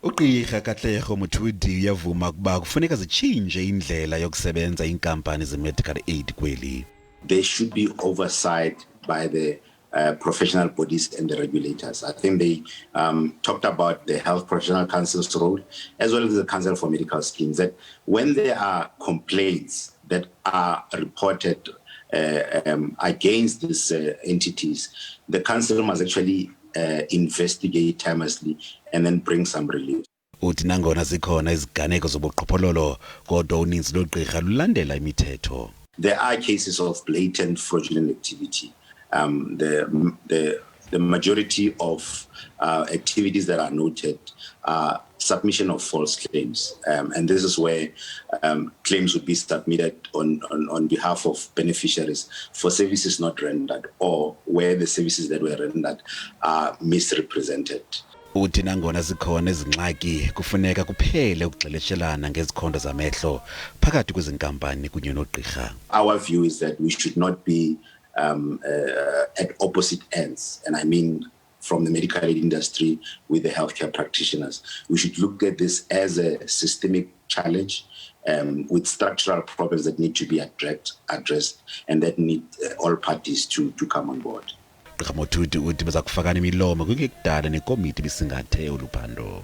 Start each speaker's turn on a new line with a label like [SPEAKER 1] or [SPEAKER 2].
[SPEAKER 1] Ugqirha Katlego Mothudi uyavuma ukuba kufuneka zitshintshe indlela yokusebenza iinkampani ze-medical aid kweli.
[SPEAKER 2] There should be oversight by the professional bodies and the regulators. I think they talked about the Health Professional Council's role, as well as the Council for Medical Schemes, that when there are complaints that are reported against these entities, the Council must actually investigate timelessly and then bring some relief.
[SPEAKER 1] Uthi nangona zikhona iziganeko zobuqhophololo kodwa uninzi logqirha lulandela imithetho.
[SPEAKER 2] There are cases of blatant fraudulent activity. The majority of activities that are noted are submission of false claims, and this is where claims would be submitted on behalf of beneficiaries for services not rendered, or where the services that were rendered are misrepresented.
[SPEAKER 1] Uthi nangona zikhona izingxaki kufuneka kuphele ukugxeleshelana ngezikhondo zamehlo phakathi kwezinkampani kunye nogqirha.
[SPEAKER 2] Our view is that we should not be at opposite ends, and I mean from the medical aid industry with the healthcare practitioners. We should look at this as a systemic challenge with structural problems that need to be addressed and that need all parties to come on board.
[SPEAKER 1] Mothudi uthi zizakufakana iimilomo kwingxelo nekomiti ibisingathe oluphando.